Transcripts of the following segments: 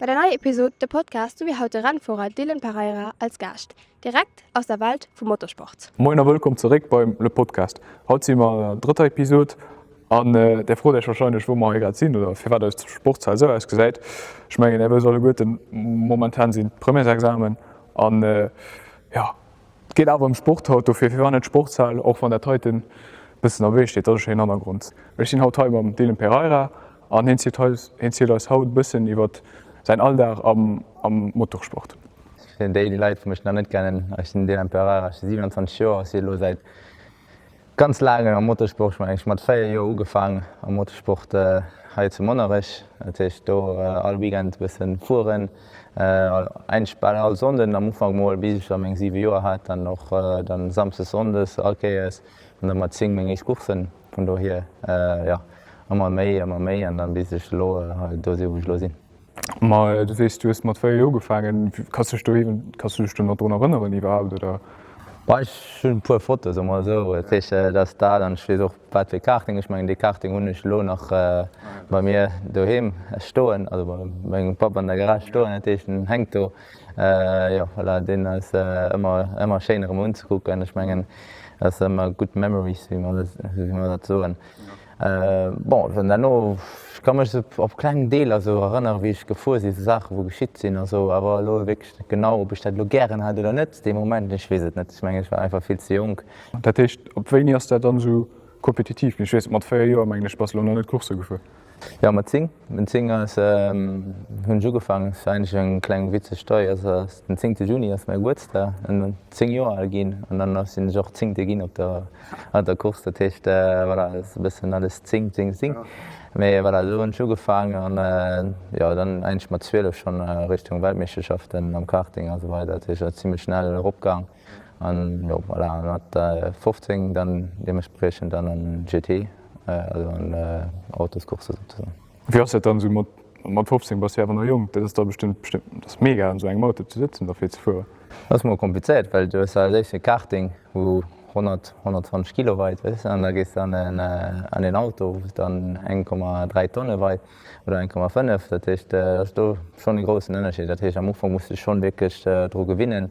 Bei der neier Episod De Podcast hu mir haut de Rennfuerer Dylan Pereira als Gaascht, direkt aus der Welt vum Motorsport. Moien a wëllkomm zeréck beim Le Podcast. Haut si mer an der drëtter Episod an där frot iech warscheinlech wou mer hei grad sinn oder firwat eis Sportshal esou ausgesäit. Ech mengen där wësst alleguerten, momentan sinn d'Premièresexamen an jo, Et geet awer ëm Sport haut, dofir firwat net Sportshal, och wann dat heiten bëssen am Wee steet, dat ass e schéinen Hannergrond. Ech sinn haut hei mam Dylan Pereira an hien zielt eis hien zielt eis haut bëssen iwwert säin Alldag am am Motorsport. Fir déi Leit wou mech nach net kennen, ech sinn Dylan Pereira, ech si 27 Joer, ech si elo säit Ganz laang am Motorsport, ech hunn eigentlech mat 4 Joer ugefaang am Motorsport hei zu Monnerech. Dat heescht do all Weekend e bëssen fueren, eigentlech bal all Sonnden am Ufank mol bis ech da meng 7 Joer hat, dann och dann Samsdes, Sonndes all Kéiers an da mat 10 meng éischt Courssen. Vun dohier jo ëmmer méi, ëmmer méi an dann bis ech elo hei do sinn wou ech elo sinn. Ma du sees, du hues mat 4 Joer ugefaangen. Kanns du dech do eben, kanns du dech do nach drun erënneren iwwerhaapt, oder? Bah, ech hunn e puer Fotoe, soe mer esou. Dat heescht, dat ass dat an ech weess och wat fir Karting. Ech mengen, dee Karting hunn ech elo nach bei mir doheem stoen, also bei mengem Papp an der Garage stoen. Dat heescht, en hänkt do. Jo, voilà, deen ass ëmmer, ëmmer schéin erëm unzekucken. Ech mengen, dat ass ëmmer good memories, wéi mer dat soen. Bon, dann derno, ech ka mech esou op kleng Deeler esou erënneren, wéi ech gefuer sinn, esou Saachen, wou geschitt sinn a sou, awer elo wierklech net genau, ob ech dat elo gären hat oder net dee Moment, ech weess et net. Ech mengen, ech war einfach vill ze jonk. Dat heescht, ab wéini ass dat dann esou kompetitiv ginn? Ech weess, mat 4 Joer, mengen ech, bass elo nach net Coursse gefuer. Jo, mat 10. Mat 10 ass, hunn ech ugefaangen. Dat war eigentlech eng kleng witzeg Story. Also ass den zéngte Juni ass mäi Gebuertsdag, an 10 Joer al ginn an dann ass sinn ech och zéngte ginn op der an der Course. Dat heescht, voilà, dat ass e bëssen alles 10, 10, 10. Mee voilà, esou hunn ech ugefaangen an jo, dann eigentlech mat 12 schonn Richtung Weltmeeschterschaften am Karting a sou weider. Dat heescht, dat ass zimmlech schnell eropgaang. An jo, voilà, mat 15 dann deementspriechend dann an GT, also an Autoscourse souzesoen. Wéi ass dat dann esou mat mat 15, bass jo awer nach jonk, dat ass da bestëmmt bestëmmt dat ass mega an esou engem Auto ze sëtzen da fir ze fueren. Dat ass mol komplizéiert, well du hues als éischt e Karting wou 100, 120 Kilo weit, weess de, an da gees de an en an een Auto wou dann 1,3 Tonne weit oder 1,5. Dat heescht, dat ass do schonn e groussen Ënnerscheed. Dat heescht am Ufank muss de schonn wierklech dru gewinnen.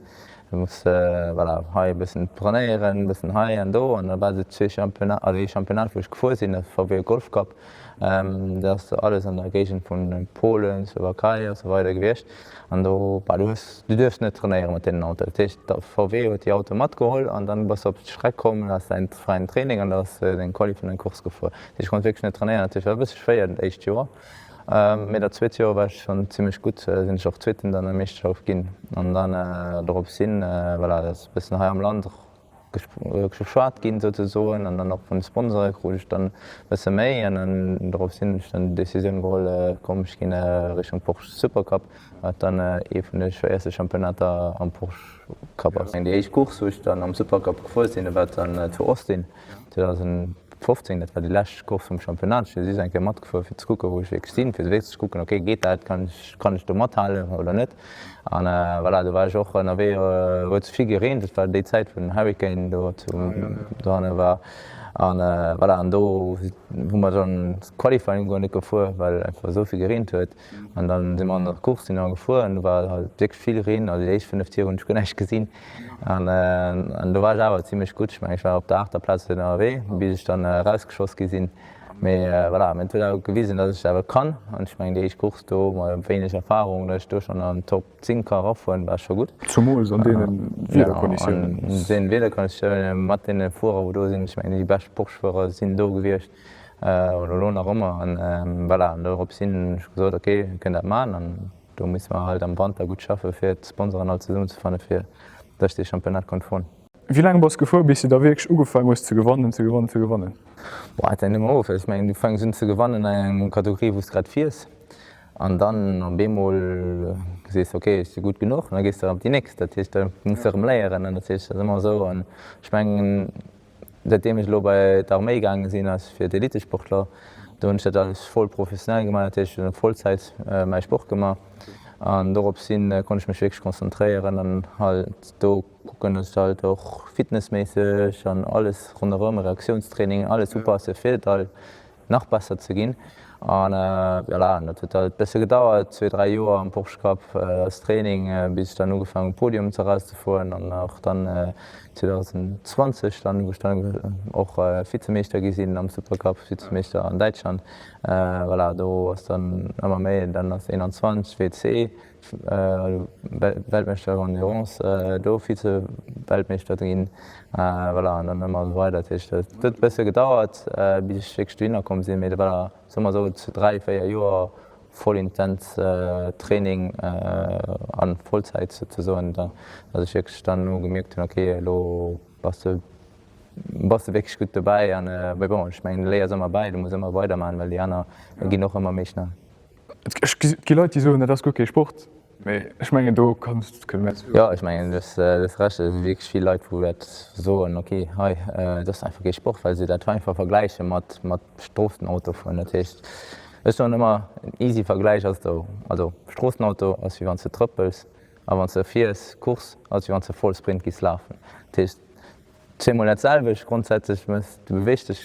Du muss voilà hei e bëssen trainéieren, e bëssen hei an do an da war se zwee Championnat, also ee Championnat wou ech gefuer sinn, dat VW Golf Cup. Dat ass alles an der Géigend vun Polen, Slowakei a sou weider gewiescht an do, bah, du hues, du duerfs net trainéiere mat deenen Autoen. Dat heescht VW huet déi Autoe matgeholl an dann bass de op d'Streck komm, has däin fräien Training an da bass de deng Quali vun deng Course gefuer. Dat heescht ech konnt wierklech net trainéieren, dat heescht war e bësse schwéier dat éischt Joer. Mee dat zweet Joer war ech schonn zimmlech gutt, sinn ech och Zweeten dann an der Meeschterschaft ginn an dann dorops hin, voilà, dat ass e bëssen hei am Land och geschwat ginn souzesoen an dann och vun de Sponsore krut ech dann e bësse méi an dann dorops hin hunn ech dann d'Decisioun geholl, komm ech ginn Richtung Porsche Supercup, wat dann ee vun de schwéierste Championnater am Porsche Cup ass. Déi éischt Course wou ech dann am Supercup gefuer sinn, war dann zu Austin 2015, dat war déi lescht Course vum Championnat. Ech si just eng Kéier matgefuer fir ze kucken, wou ech wierklech sinn, fir wierklech ze kucken, ok geet dat, kann ech, kann ech do mathalen oder net. An voilà, do war ech och ënnerwee, huet vill gereent, et war déi Zäit wou den Hurricane do zu dohanne war. An voilà, an do hu mer dann d'Qualifying guer net gefuer, well einfach esou vill gereent huet. An dann si mer an der Course sinn mer gefuer an do war halt wierklech vill Reen. Also déi éischt 5 Tier hunn ech guer näischt gesinn. An an do war ech awer zimmlech gutt. Ech mengen ech war op der aachter Plaz ënnerwee, bis ech dann erausgeschoss gi sinn. Mee voilà, mee et huet awer gewisen, datt ech awer kann. An ech mengen déi éischt Course do mat wéineg Erfarung, datt ech do schonn an d'Top 10 ka erafueren, war scho gutt. Zumools an deene Wiederkonditiounen. An deene Wiederkonditiounen, mat deene Fuerer wou do sinn. Ech mengen déi bescht Porsche-Fuerer sinn do gewiescht. Oder elo nach ëmmer. An voilà, an dorops hin hunn ech gesot, ok, mir kënnen dat maachen. An do musse mer halt am Wanter gutt schaffen, fir d'Sponsoren all zesummenzefannen, fir datt ech dee Championnat konnt fueren. Wéi laang bass gefuer, bis de da wierklech ugefaangen hues ze gewannen, ze gewannen, ze gewannen? Boah, et hänkt ëmmer of. Ech mengen, du fänks un ze gewannen an enger Kategorie, wou s de grad fiers. An dann op eemol sees de, ok, ech si gutt genuch. An da gees de erëm op déi nächst. Dat heescht, da muss de erëm léieren. An dat heescht, dat ass ëmmer esou. An ech mengen, Säitdeem ech elo bei d'Arméi gaange sinn ass fir d'Elitesportler, do hunn ech dat alles voll professionell gemaach, dat heescht ech hunn Vollzäit mäi Sport gemaach an dorops hin konnt ech mech wierklech konzentréieren an halt do kucken, datt ech halt och fitnessméisseg an alles ronderëm, Reaktiounstraining, alles upasse fir et halt nach besser ze ginn. An voilà, an dat huet halt bësse gedauert, zwee, dräi Joer am Porsche Cup als Training, bis ech dann ugefaangen hunn Podiums erauszefueren an och dann 2020 dann, wou ech dann och Vizemeeschter gi sinn am Supercup, Vizemeeschter an Däitschland. Voilà, do ass dann ëmmer méi, dann ass 21 WC, Weltmeeschter Endurance, do Vize-Weltmeeschter ginn, voilà, an dann ëmmer esou weider. Dat heescht, et huet e bësse gedauert, bis ech wierklech dohinner komm sinn, mee voilà, soe mer esou 3, 4 Joer voll intens Training a Vollzäit souzesoen, datt ech wierklech dann elo gemierkt hunn, okay, elo bass de bass de wierklech gutt dobäi. An mee bon, ech mengen, du léiers ëmmer bäi, du muss ëmmer weidermaachen, well déi aner ginn och ëmmer méi schnell. Et gi Leit, déi soen, dat ass guer kee Sport, mee ech mengen, do kënne mer. Jo, ech mengen, du hues Recht. Et si wierklech vill Leit, wou dat soen, ok, hei, dat ass einfach kee Sport, well se dat einfach vergläiche mat Stroossenauto fueren. Dat heescht, ech soen ëmmer, en easy Vergläich ass do, also Stroossenauto ass wéi wann s de trëppels a wann s de fiers, Course ass wéi wann s de Vollsprint giss lafen. Dat heescht, Zweemol dat selwecht grondsätzlech, mëss du beweegs dech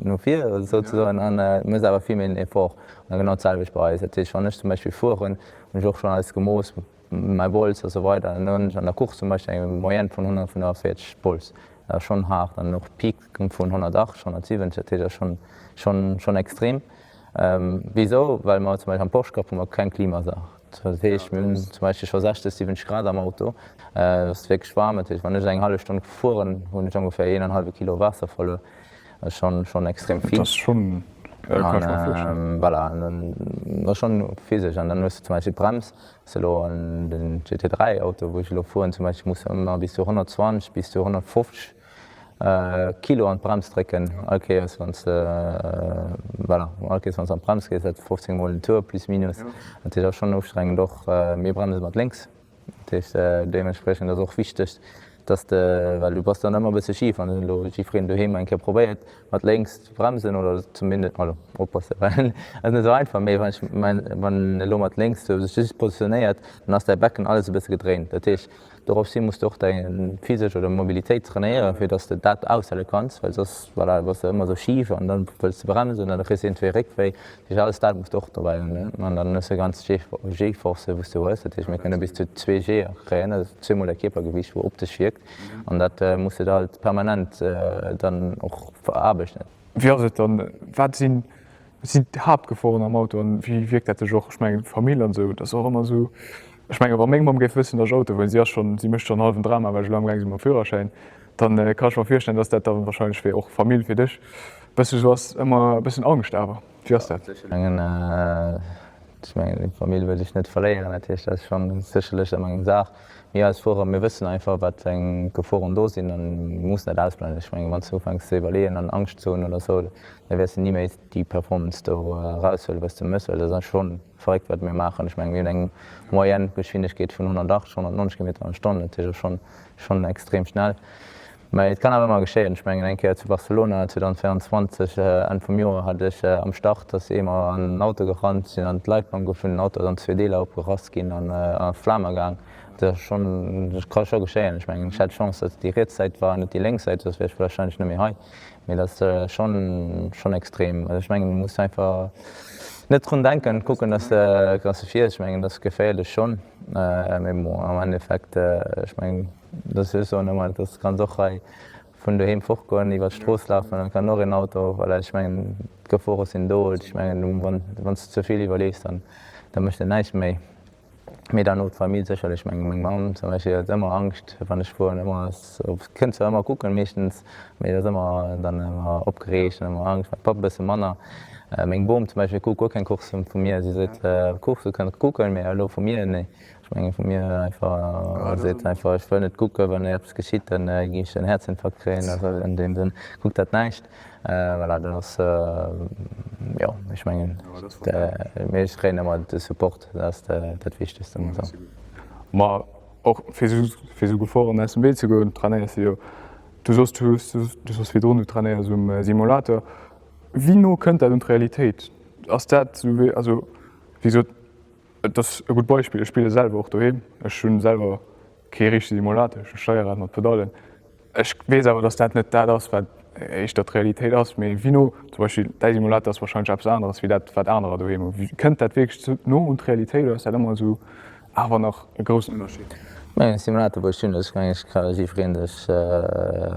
no vir souzesoen an mëss awer vill méi en Effort. An genau d'selwecht bei eis. Dat heescht, wann ech zum Beispill fueren, hunn ech och schonn alles gemooss, mäi Bols a sou weider, dann hunn ech an der Course zum Beispill eng Moyenne vun 145 Bols. Dat ass schonn haart. An och Peak vun 180, 170, dat heescht, dat ass schonn, schonn, schonn extrem. Wisou? Well mer zum Beispill am Porsche Cup hu mer keng Klimasaach. Dat heescht, mir hunn zum Beispill scho 60, 70 Grad am Auto. Et ass wierklech waarm. Dat heescht, wann ech eng hallef Stonn fueren, hunn ech ongeféier een an hallwe Kilo Waasser verluer. Dat ass schonn, schonn extrem vill. Dat ass schonn, kann ech mer virstellen. Voilà, an dann ass schonn physesch. An dann hues de zum Beispill d'Brems. Ass elo an den GT3 Auto, wou ech elo fueren, zum Beispill muss ëmmer bis zu 120, bis zu 150 Kilo an d'Brems drécken all Kéiers wann s de voilà, all Kéiers wann s an d'Brems gees, dat 15 mol den Tour plus minus. Dat heescht ass schonn ustrengend och. Mir bremse mat lénks, dat heescht deementspriechend ass och wichteg, dass de, well du bass dann ëmmer e bësse schif an elo jiddwereen doheem eng Kéier probéiert mat lénks ze bremsen oder zumindest, also oppassen, well ass net esou einfach, mee wann ech mein, wann elo mat lénks sou sech just positionéiert, dann ass däi Becken alles e bësse gedréint. Dat heescht Dorops hi muss de och deng physesch oder Mobilitéit trainéieren, fir dass de dat aushale kanns, well soss, voilà, bass de ëmmer esou schif an dann wëlls de bremsen an da kriss de iergendwéi Réckwéi. Dat heescht, alles dat muss de och dobäi hunn, ne? An dann hues de ganz G-Forcë wou s de hues. Dat heescht, mir kënne bis zu 2 G kréien, dat ass zweemol däi Kierpergewiicht, wou op dech wierkt an dat muss de da halt permanent dann och veraarbechten. Wéi ass et dann, wat sinn Wat sinn d'Haaptgeforen am Auto an wéi wierkt dat sech och? Ech mengen d'Famill an esou, dat ass och ëmmer esou. Ech mengen wa meng Mamm géif wëssen, datt ech Auto fueren, si ass schonn, si mécht schonn en hallwen Drama, well ech elo amgaang sinn mam Führerschäin, dann kann ech mer virstellen, datt dat dann wahrscheinlech fir och Famill, fir dech e bësse esou ass, ëmmer e bëssen Angscht awer. Wéi ass dat? Ech mengen, ech mengen d'Famill wëll ech net verléieren, dat heescht dat ass schonn sécherlech ëmmer eng Saach. Mir als Fuerer, mir wëssen einfach wat fir eng Geforen do sinn an mir mussen dat ausblenden. Ech mengen wann s du ufänks ze iwwerleeën an Angscht ze hunn oder esou, da wäers de ni méi déi Performance do eraushuelen, wat s de mëss, well dat ass schonn verréckt, wat mir maachen. Ech mengen, mir hunn eng Moyenne Geschwindegkeet vun 180, 190 Kilometer an der Stonn, dat ass jo schonn extrem schnell. Mä et kann awer ëmmer geschéien. Ech mengen, eng Kéier zu Barcelona 2024, Enn vum Joer, hat ech am Start, ass ee mer an den Auto gerannt, sinn an d'Leitplank geflunn, den Auto ass an zwee Deeler opgerass ginn an a Flame gaang. Dat ass schonn, dat ka scho geschéien. Ech mengen, ech hat Chance, datt et déi riets Säit war an net déi lénks Säit, soss wier ech warscheinlech net méi hei. Mee dat ass schonn, schonn extrem. Also ech mengen, du muss einfach net drun denken, kucken, dass de, dass de fiers. Ech mengen, dat ass geféierlech schonn. Mee bon, am Endeffekt, ech mengen, dat ech soen ëmmer, dass kanns och hei vun doheem fortgoen, iwwer d'Strooss lafen, dann kann och een Auto, voilà, ech mengen, d'Gefore sinn do. Ech mengen, wann, wann s de ze vill iwwerlees, dann, da mécht et näischt méi. Mee dann och d'Famill sécherlech. Meng meng Mamm zum Beispill huet ëmmer Angscht wann ech fueren, ëmmer ass, kënnt zwar ëmmer kucken meeschtens, mee ass ëmmer dann ëmmer opgereegt an ëmmer Angscht. Mäi Papp e bësse manner. Meng Bom zum Beispill kuckt guer keng Coursse vu mir. Si seet, Coursse kënnt kucken, mee elo vu mir, nee. Ech menge vu mir einfach, seet einfach, ech wëll net kucken, wann eppes geschitt, dann gi ech en Häerzinfarkt kréien. Also an deem Sënn kuckt dat näischt. Voilà, dat ass, jo, ech mengen, mee ech kréien ëmmer de Support, dat ass dat Wichtegste, muss ech soen. Ma och fir esou Geforen aus dem Wee ze goen, trainéiers de jo. Du soss, du soss virdrun, du trainéiers um Simulator. Wéi no kënnt dat un d'Realitéit? Ass dat esou wéi, also wéi gesot, et ass e gutt Beispill, ech spille selwer och doheem, ech hu selwer kee richtege Simulator, ech hu Steierrad mat Pedallen. Ech weess awer, datt dat net dat ass, wat. éischter d'Realitéit ass. Mee wéi no, zum Beispill däi Simulator ass warscheinlech eppes aneres wéi dat wat anerer doheem hunn. Kënnt dat wierklech ze no un d'Realitéit oder ass dat ëmmer esou awer nach e groussen Ënnerscheed? Mengen Simulator wou ech hunn, ech mengen ech ka jiddwereen sech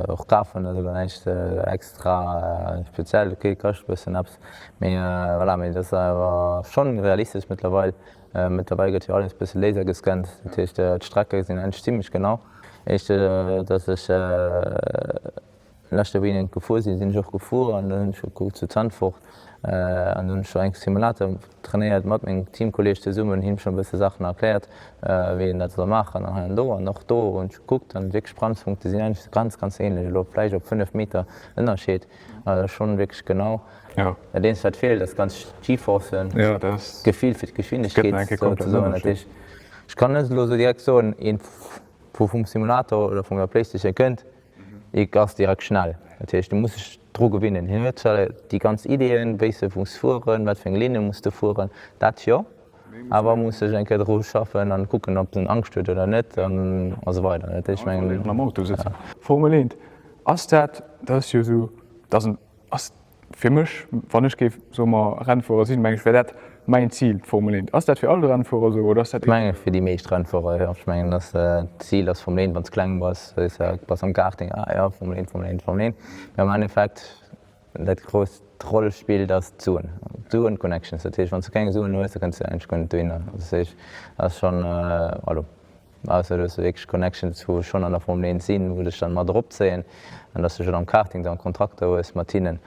och kafen, dat ass elo näischt extra speziell, ok kascht e bëssen eppes, mee voilà, mee dat ass awer schonn realistesch mëttlerweil. Mëttlerweil gëtt jo alles e bësse laser gescannt, dat heescht d'Strecke sinn eigentlech zimmlech genau. Éischter datt ech Leschte Weekend gefuer sinn, sinn ech och gefuer an dann hunn ech gekuckt zu Zandvoort an hunn ech eng Simulator trainéiert mat mengem Teamkolleeg zesummen, him schonn e bësse Saachen erkläert, wéi een dat soll maachen an hei an do. An och do hunn ech gekuckt an wierklech d'Bremspunkte sinn eigentlech ganz, ganz ähnlech, elo vläicht op 5 Meter Ënnerscheed, also schonn wierklech genau. Dat eenzegt wat feelt ass ganz G-Forcen, d'Gefill fir d'Geschwindegkeet souzesoen. Dat heescht, ech kann net elo esou direkt soen, een wou vum Simulator oder vun der Playstation kënnt, Et ass direkt schnell, dat heescht du muss dech dru gewinnen. Hien huet zwar déi ganz Ideeën, wéi s de muss fueren, wat fir eng Linne muss de fueren, dat jo, awer muss sech eng Kéier dru schaffen an kucken, ob en Angscht huet oder net an esou weider. Dat heescht, ech mengen. Am Auto sëtzen. Formel 1, ass dat, dat ass jo esou, dat ass en, ass Fir mech, wann ech géif, soe mer, Rennfuerer sinn, meng ech, wär dat mäin Zil, d'Formel 1. Ass dat fir all Rennfuerer esou oder ass dat. Ech menge fir déi meescht Rennfuerer, jo. Ech mengen, dass d'Zil ass Formel 1, wann s kleng bass, weess de, bass am Karting, ah jo, Formel 1, Formel 1, Formel 1. Mee am Endeffekt, dat grousst Roll spillt, ass d'Suen, d'Suen, d'Connections. Dat heescht, wann s du keng Suen hues, da kënns du eigentlech guer net dohinner. Dat heescht, dat ass schonn, also ausser du hues wierklech Connections, wou schonn an der Formel 1 sinn, wou dech dann mat eropzéien an dass du schonn am Karting dann Kontrakter hues mat hinnen,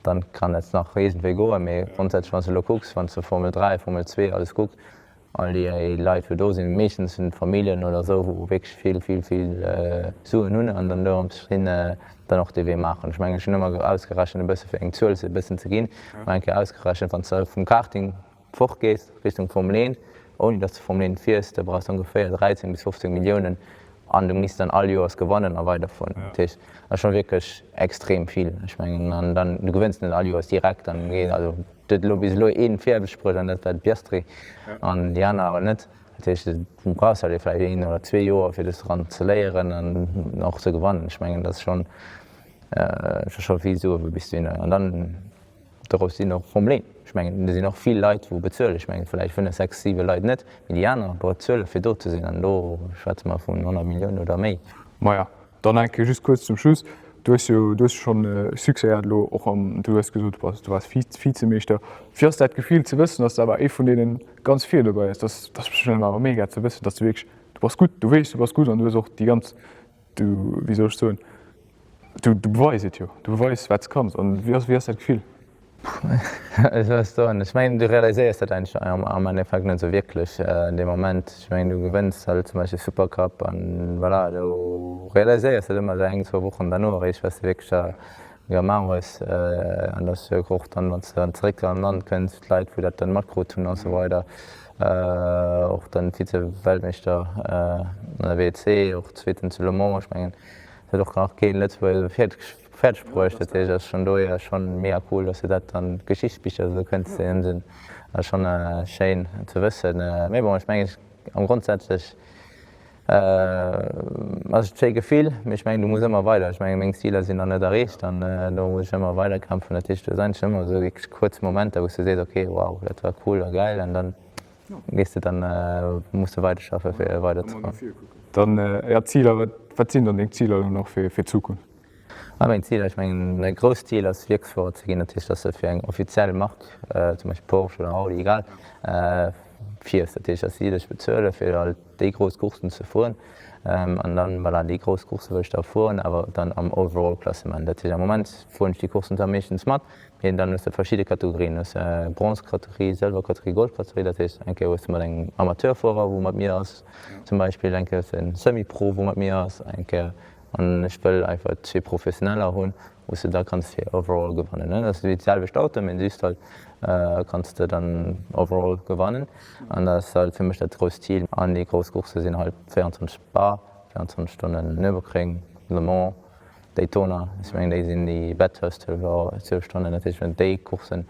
dann kann et nach iergendwéi goen. Mee grondsätzlech, wann s du elo kucks, wann s du Formel 3, Formel 2 alles kucks, all déi Leit wou do sinn, meeschtens sinn et Familljen oder esou, wou wierklech vill, vill, vill Suen hunn an dann dorëms hin dann och dee Wee maachen. Ech mengen, ech hunn ëmmer ausgerechent e bësse fir eng Zuel se e bëssen ze ginn, eng Kéier ausgerechent, wann s de vum Karting fort gees Richtung Formel 1, ouni dass de Formel 1 fiers, da brauchs de ongeféier 13 bis 15 Milliounen an du misst dann all Joers gewannen a weiderfueren. Dat heescht, dat ass scho wierklech extrem vill. Ech mengen, an dann, du gewënns net all Joers direkt, dann geet, also et huet elo bis elo een fäerdeg bruecht an dat war de Piastri an déi aner awer net. Dat heescht, du brauchs halt vläicht een oder zwee Joer fir dës eran ze léieren an och ze gewannen. Ech mengen, dat ass schonn, scho vill Sue wou bis dohinner an dann, Doraus sinn och Formel 1. Ech mengen, do sinn och vill Leit, wou bezuelen. Ech mengen, vläicht 5, 6, 7 Leit net, mee déi aner bezuele fir do ze sinn. An do schwätze mer vun 100 Milliounen oder méi. Maja, dann eng Kéier just kuerz zum Schluss. Du hues jo, du hues jo schonn Succès hat elo och am, du hues gesot, du bass, du waars Vizemeeschter. Wéi ass dat Gefill ze wëssen, datt s de awer ee vun deene ganz vir dobäi ass? Dat ass bestëmmt awer mega ze wëssen, datt s du wierklech, du bass gutt, du weess, du bass gutt an du hues och déi ganz, du, wéi soll ech soen, Du beweis et jo, du beweis wat s kanns. An wéi ass, wéi ass dat Gefill? Wéi soll ech soen, ech mengen du realiséiers dat eigentlech am Endeffekt net esou wierklech an deem Moment. Ech mengen du gewënns halt zum Beispill Supercup an voilà, du realiséiers dat ëmmer esou eng, zwou Wochen derno eréischt wat s de wierklech da gemaach hues. An dass du och dann, wann s de dann zeréck an d'Land kënns, d'Leit wou dat dann matkrut hunn an esou weider. Och dann Vize-Weltmeeschter an der WEC, och Zweeten zu Le Mans, ech mengen Et huet och nach keen Lëtzebuerger esou fäerdeg bruecht. Dat heescht, ass schonn dohier schonn mega cool, dass du dat an d'Geschichtsbicher esou kënns ze sinn. Ass schonn schéin ze wëssen. Mee bon, ech mengen am grondsätzlech ass et schéi Gefill, mee ech mengen du muss ëmmer weider. Ech mengen meng Ziler sinn nach net erreecht an do muss ech ëmmer weider kämpfen. Dat heescht, du hues eigentlech ëmmer esou wierklech kuerz Momenter, wou s du sees, okay, wow, dat war cool a gäil an dann Gees de dann muss de weider schaffe fir weider ze kommen. Dann ja Ziler, wat wat sinn dann deng Ziler elo nach fir fir d'Zukunft? Ah meng Ziler, ech mengen mäi grousst Zil ass Wierksfuerer ze ginn, dat heescht dass de fir eng offiziell Mark, zum Beispill Porsche oder Audi, egal, fiers. Dat heescht dass si dech bezuele fir halt déi grouss Courssen ze fueren an dann voilà déi grouss Coursse wëll ech da fueren, awer dann am Overall Klassement. Dat heescht am Moment fueren ech déi Courssen zwar meeschtens mat, Mee dann hues de verschidde Kategorien, hues de Bronze-Kategorie, Sëlwer-Kategorie, Gold-Kategorie. Dat heescht, eng Kéier hues de mat engem Amateurfuerer, wou mat mir ass zum Beispill, eng Kéier hues de en Semi-Pro, wou mat mir ass, eng Kéier, an ech wëll einfach zwee Professioneller hunn, wou s de da kanns fir Overall gewannen. Dat ass wéi d'selwecht Auto, mee just halt kanns de dann Overall gewannen. An dat ass halt fir mech dat grousst Zil. An déi grouss Coursse sinn halt 24 Spa, 24 Stonnen Nürburgring, Le Mans, Daytona, ech mengen déi sinn déi Bathurst 12 Stonnen, dat heescht déi Courssen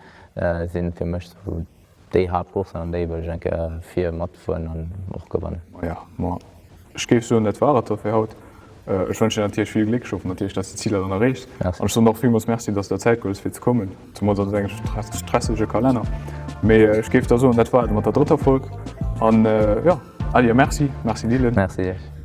si fir mech sou déi Haaptcourssen an déi wëll ech eng Kéier vir matfueren an och gewannen. Maja, ma ech géif soen dat war et da fir haut. Ech wënschen dir natierlech vill Gléck. Ech hoffen natierlech, dass de d'Ziler dann erreechs. An ech soen och villmools Merci, dass de der Zäit geholl hues fir ze kommen, zemools an esou engem stressege Kalenner. Mee ech géif da soen, dat war et mat der drëtter Folg. An jo, allez, merci. Merci Dylan. Merci iech.